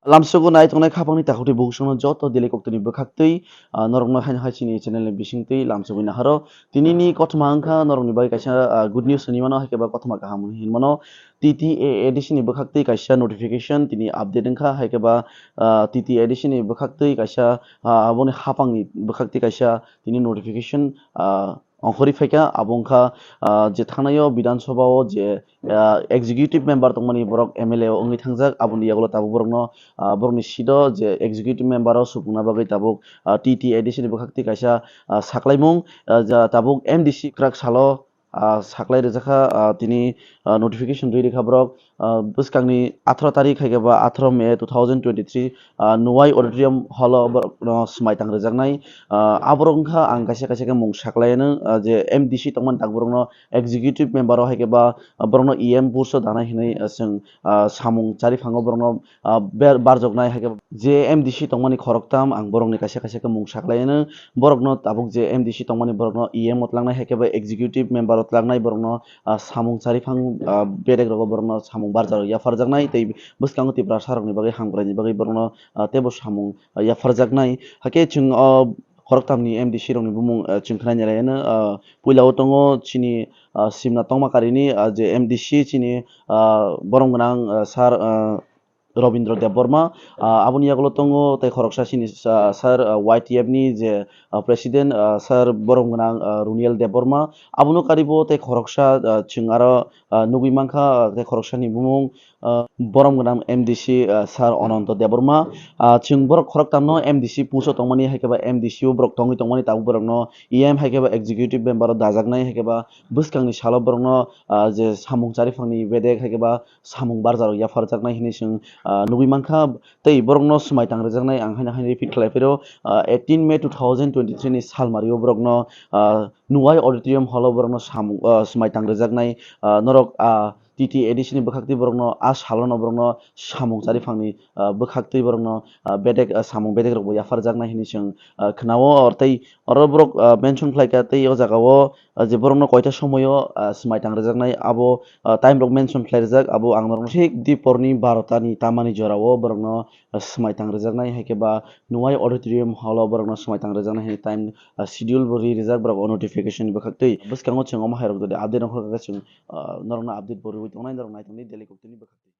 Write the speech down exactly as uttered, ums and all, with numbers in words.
Lamsogo nai tongnai khapangni takhukni bukhukno joto Daily Koktwini bwkhaktwi, ah, norokno haino hai chini channel ni bisingtwi lamsogwi naharo. Tinini kothoma wngkha norokni bagwi kaisa, ah, good news hinwi mano, hai khe ba kothoma kaham hinwi mano. T T A A D C ni bwkhaktwi kaisa notification tini update wngkha, hai khe ba, ah, T T A A D C ni bwkhaktwi kaisa, ah, aboni hapangni bwkhaktwi kaisa tini notification, ah, ongkhorwi phaikha, abo wngkha, ah, je thangnaio Bidhan Sabha o je, ah, executive member tongmani borok M L A o wngwi thangjak, aboni yagulo tabuk borokno, ah, borokni seat o je executive member o supungna bagwi tabuk, ah, T T A D C ni bwkhaktwi kaisa, ah, saklaimung, ah, ja tabuk M D C kwrak salo, ah, saklai rwjakha, ah, tini, ah, notification rwi rwkha borok. Ah, bwskangni atharo tarik hai khe ba atharo May two thousand twenty-three, ah, Nuwai Auditorium Hall o borokno swmai tang rwjaknai. Ah, aborok wngkha ang kaisa kaisa khe mung saklaianw, ah, je M D C tongmani tak borokno executive member o hai khe ba, ah, borokno E M post o danai hinwi, ah, chwng, ah, samung chariphang o borokno, ah, ber-, barjoknai hai khe ba je M D C tongmani khoroktham ang borokni kaisa kaisa khe mung saklaianw. Borokno tabuk je M D C tongmani borokno E M o tlangnai hai khe ba executive member o tlangnai borokno, ah, samung chariphang, ah, bedek rogo borokno samung barjak yapharjaknai tei bwskango Tiprasa rokni bagwi hamkraini bagwi borokno, ah, teibo samung, ah, yapharjaknai. Hakhe chwng o khoroktham ni M D C rokni bumung, ah, chwng khwnai nai laino, ah, puila o tongo chini, ah, simna tongma karini, ah, je M D C chini, ah, borom gwnang, ah, sir, ah, Robindra Debbarma, ah, aboni yagulo tongo tei khoroksa chini, ah, sir, ah, Y T F ni je, ah, president, ah, sir borom gwnang, ah, Runiel Debbarma. Abono karibo tei khoroksa, ah, chwng aro, ah, nugwi mankha, ah, tei khoroksani bumung, ah, borom gwnang M D C, ah, sir Ananto Debbarma. Ah, chwng borok khoroktamno M D C post o tongmani hai khe ba M D C o borok tongwi tongmani tabuk borokno E M hai khe ba executive member o dajaknai hai khe ba bwskangni salo borokno, ah, je samung chariphangni bedek hai khe ba samung barjak rok yapharjaknai hinwi chwng, ah, nugwi mankha. Tei borokno swmai tang rwjaknai ang haino haino repeat khlai phiro, ah, eighteen May two thousand twenty-three ni salmario borokno, ah, Nuwai Auditorium Hall o borokno samung, ah, swmai tang rwjaknai, ah, norok, ah, T T A D C ni bwkhaktwi borokno a salono borokno samung chariphangni, ah, bwkhaktwi borokno, ah, bedek, ah, samung bedek rokbo yapharjaknai hinwi chwng, ah, khwnao. Or tei oro borok, ah, mention khlaikha tei o jagao, ah, je borokno koita somoio, ah, swmai tang rwjaknai abo, ah, time rok mention khlai rwjak, abo ang norokno thik diporni barota ni tamani jorao borokno, ah, swmai tang rwjaknai hai khe ba Nuwai Auditorium Hall o borokno swmai tang rwjaknai hai time, ah, schedule bo ri rwjak borok o notification ni bwkhaktwi. Bwskango chwng omo hai rok jodi update ongkhorkha khe chwng, ah, norokno update bo rwui tongnai, norok nai tongdi Daily Koktwini bwkhaktwi.